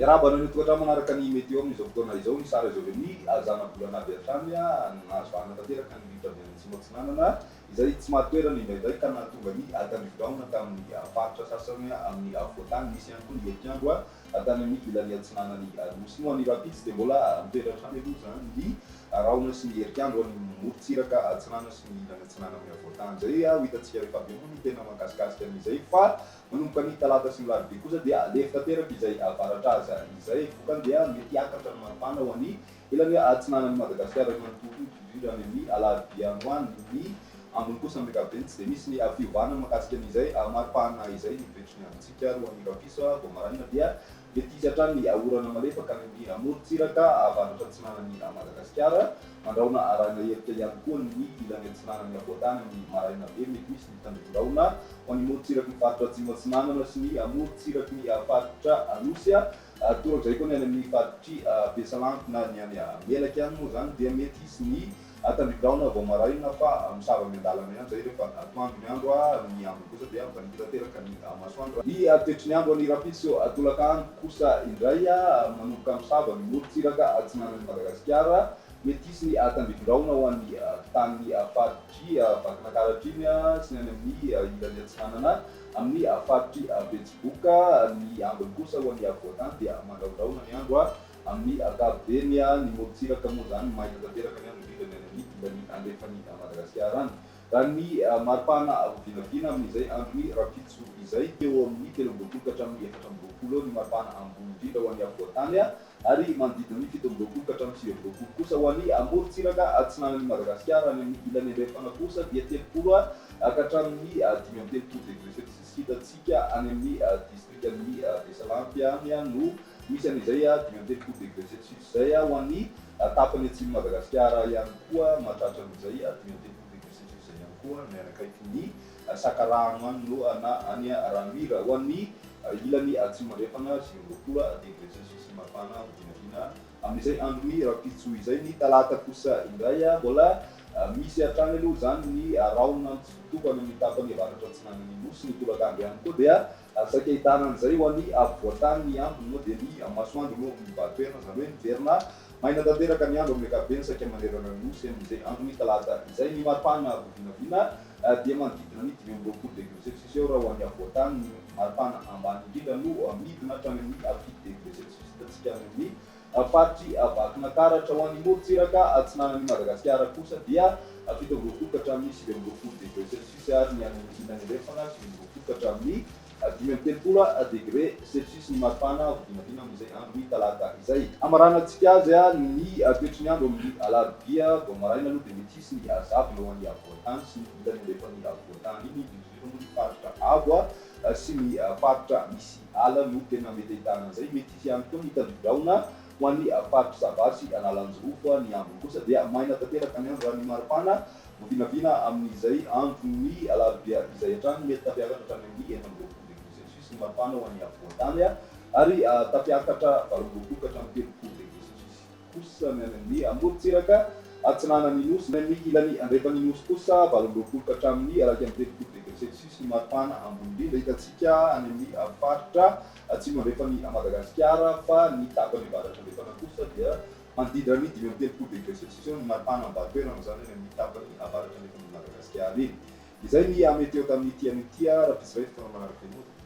Miarahaba anareo tokantrano manaraka ny Météo amin'izao fotoana izao. Ny sary azo avy amin'ny zanabolana avy hatrany nahazo vahana tanteraka ny rivotra avy any atsimo atsinanana izay tsy marin-toerana indraindray ka nahatonga ny tandrivi-drahona tamin'ny faritra sasany amin'ny afovoan-tany. Nisy ihany koa ny herik'andro tany amin'ny ilany atsinanan'ny Nosy. Moa ny rahampitso dia mbola mitoetra hatrany aloha izany ny rahona sy ny herik'andro any morontsiraka atsinanana sy ny ilany atsinanana amin'ny afovoan-tany. Izay ho hitantsika rehefa avy eo moa ny tena mahakasikasika an'izay fa Manomboka ny talata sy ny alarobia kosa dia lefy tanteraka izay avaratra aza izay. Vokany dia mety hiakatra ny maripana ho an'ny ilany atsinanan'i Madagasikara manontolo, indrindra any amin'ny alarobia androany. Ny ambiny kosa amin'ny ankapobeny tsy dia misy ny fiovana mahakasika an'izay maripana izay ny toetry ny androntsika ary ho an'ny rahampitso vao maraina dia mety hisy hatrany ny orana malefaka any amin'ny morontsiraka avaratra atsinanan'i Madagasikara. Mandrahona arahina herika ihany koa ny ilany atsinanan'ny afovoantany amin'ny maraina be. Mety hisy ny tandrifin-drahona ho an'ny morontsiraky ny faritra Atsimo Atsinanana sy ny morontsiraky ny faritra Anosy. Torak'izay koa ny any amin'ny faritr'i Besalampy na ny any Melaky any moa izany dia mety hisy ny tandrifin-drahona vao maraina fa misava miandalana ihany izay rehefa atoandro ny andro. Ny ambiny kosa dia mivanika tanteraka ny masoandro. Ny toetry ny andro any rahampitso tolakandro kosa indray manomboka misava ny morontsiraka atsinanan'i Madagasikara. Mety hisy ny tandrifin-drahona ho an'ny tany faritr'i Vakinankaratra iny sy ny any amin'ny ilany atsinanana amin'ny faritr'i Betsiboka. Ny ambiny kosa ho an'ny afovoan-tany dia mandrahondrahona ny andro amin'ny ankapobeny. Ny morontsiraka moa izany maina tanteraka ny andro indrindra ny any amin'ny ilany andrefan'i Madagasikara any. Raha ny maripana vinavina amin'izay andron'ny rahampitso izay, teo amin'ny 23 ka hatramin'ny 24 eo ny maripana ambony indrindra ho an'ny afovoan-tany ary manodidina ny 27 ka hatramin'ny 29 kosa ho an'ny morontsiraka atsinanan'i Madagasikara. Any amin'ny ilany andrefana kosa dia 30 ka hatramin'ny 35 degré celsius hitantsika any amin'ny distrikan'i Besalampy any no misy an'izay 35 degré celsius izay ho an'ny tapany atsimon'i Madagasikara ihany koa mahatratra an'izay 35 degré celsius izay ihany koa ny any akaikin'ny Sakarano any no na any Ranohira. Ho an'ny ilany atsimo andrefana, 29 degré celsius ny maripana vinavina amin'izay andron'ny rahampitso izay. Ny talata kosa indray mbola misy hatrany aloha izany ny rahona mitsitokotoko any amin'ny tapany avaratra atsinanan'ny Nosy. Ny tolakandro ihany koa dia saika ahitana an'izay ho an'ny afovoan-tany. Ny ambiny moa dia ny masoandro no mibahan-toerana, izany hoe miverina maina tanteraka ny andro amin'ny ankapobeny saika manerana ny Nosy amin'izay andron'ny talata izay. Ny maripana vinavina dia manodidina ny 25 degré celsius eo raha ho an'ny afovoan-tany, ny maripana ambany indrindra no midina hatrany amin'ny 7 degré celsius hitantsika any amin'ny faritr'i Vakinankaratra. Ho an'ny morontsiraka atsinanan'i Madagasikara kosa dia 27 ka hatramin'ny 29 degré celsius ary ny any amin'ny ilany andrefana 29 ka hatramin'ny 35 degré celsius ny maripana vinavina amin'izay andron'ny talata izay. Hamaranantsika azy ny toetry ny andro amin'ny alarobia vao maraina aloha dia mety hisy ny zavona ho an'ny afovoan-tany sy ny ilany andrefan'ny afovoan-tany iny, indrindra moa ny faritra avo sy ny faritra misy ala no tena mety ahitana an'izay. Mety hisy ihany koa ny tandrivi-drahona ho an'ny faritr'i Sava sy Analanjirofo. Ny ambiny kosa dia maina tanteraka ny andro raha ny maripana no vinavina amin'izay andron'ny alarobia izay hatrany. Mety tafiakatra hatrany amin'ny 26 degré celsius ny maripana ho an'ny afovoan-tany ary tafiakatra 28 ka hatramin'ny 30 degré celsius kosa ny any amin'ny morontsiraka atsinanan'ny Nosy. Ny any amin'ny ilany andrefan'ny Nosy kosa, 28 ka hatramin'ny 31 degré celsius ny maripana ambony indrindra hitantsika any amin'ny faritra atsimo andrefan'i Madagasikara, fa ny tapany avaratra andrefana kosa dia manodidina ny 35 degré celsius eo ny maripana ambany toerana izany any amin'ny tapany avaratra andrefan'i Madagasikara iny. Izay ny météo tamin'ity anio ity, rahampitso iray fotoana manaraka iny moa.